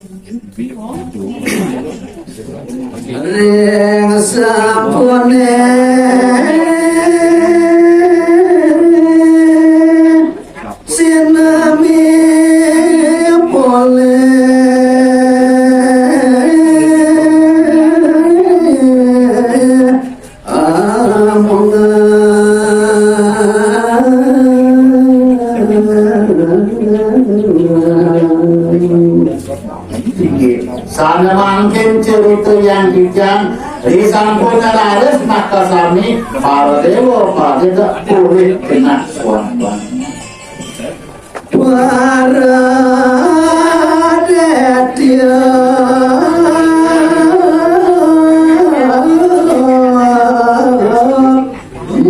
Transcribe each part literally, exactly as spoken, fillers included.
Ring sampune sinami pole among. Inggih. Sané mangkin cerita yang kijang, risampun raris makasami para déwa, para déwa purih genah suwang-suwang. Para déwa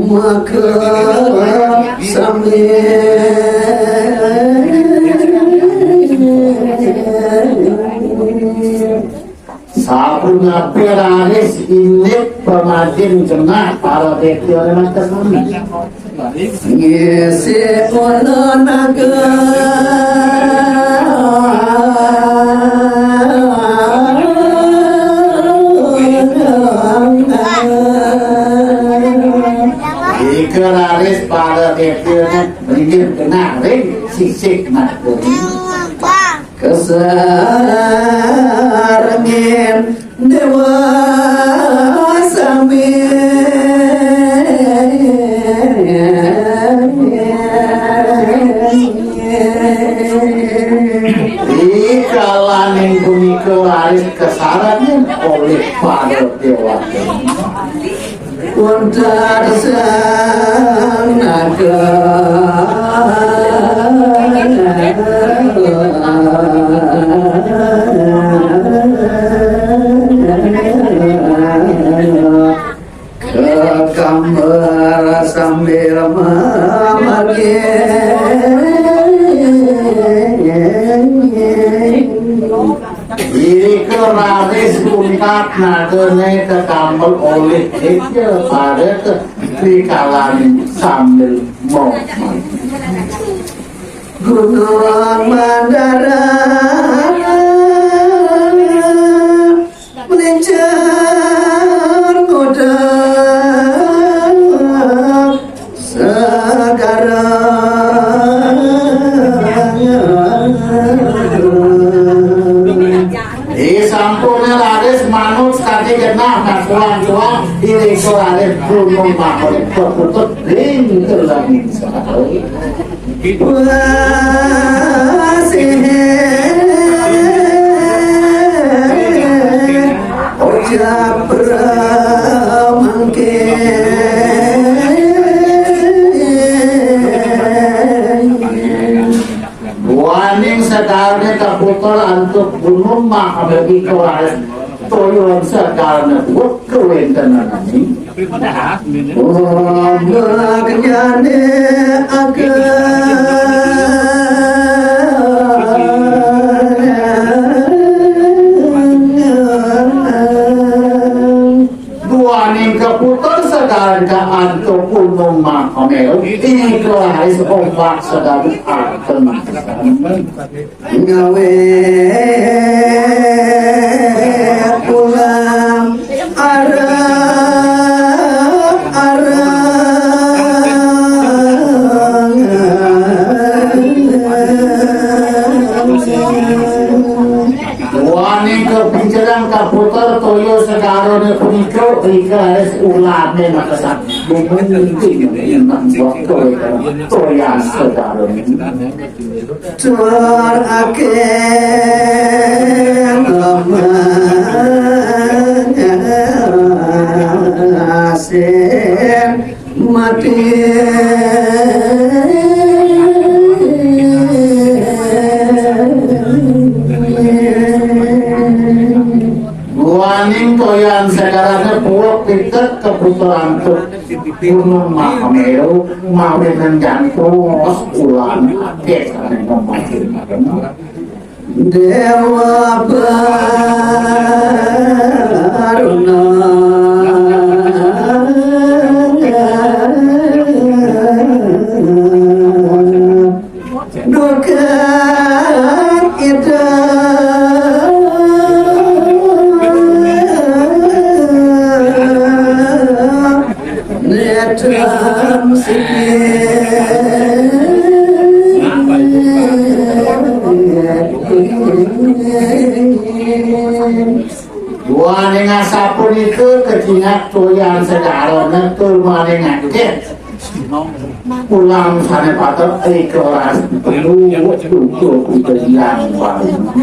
maka sami. Sapunapi raris indik pamadin genah para déwa makasami. Ngisi ula naga. Ika raris para déwa ringgih genah ring sisih nagari. Kasarengin déwa sami. Rikalaning punika raris kasarengin olih para déwa. Wonten sang naga. Kekamber sambil memanggil. Irika raris untat nagane kekamber olih Ida pada rikalaning sambil momon. Gunung Mandara melincir ngodang segara. Disampune raris manut kadi genah, nah, tuan-tuan, irika raris gunung mangkon keputut ring telenging sekawi. Wah, sih. Ojak pramangke. Duaning segarane kaputar antuk gunung Mahamegika raris toya segarane buek kawentenanane. Om kenyane ageng. Duaning kaputar segarane antuk gunung Mahameru, iku raris ombak sedaru ageng. Ngawe pulang arang, arang. Duaning kapinceran kaputar toya segarane punika, rika es ulane makasami. Mungkin nang waktu toya segarane. Tur akeh asin mati. Duaning toyan segarane puwek pitet kaputar antuk Gunung Mahameru, mawinan jantos ulan akeh sane memancing. Dewa Baruna dukan ida. Duaning asapunika kacingat toyan sejarahna tur malih ngangkit. Ulam sane patut ikelas perlu untuk kita hilang baru.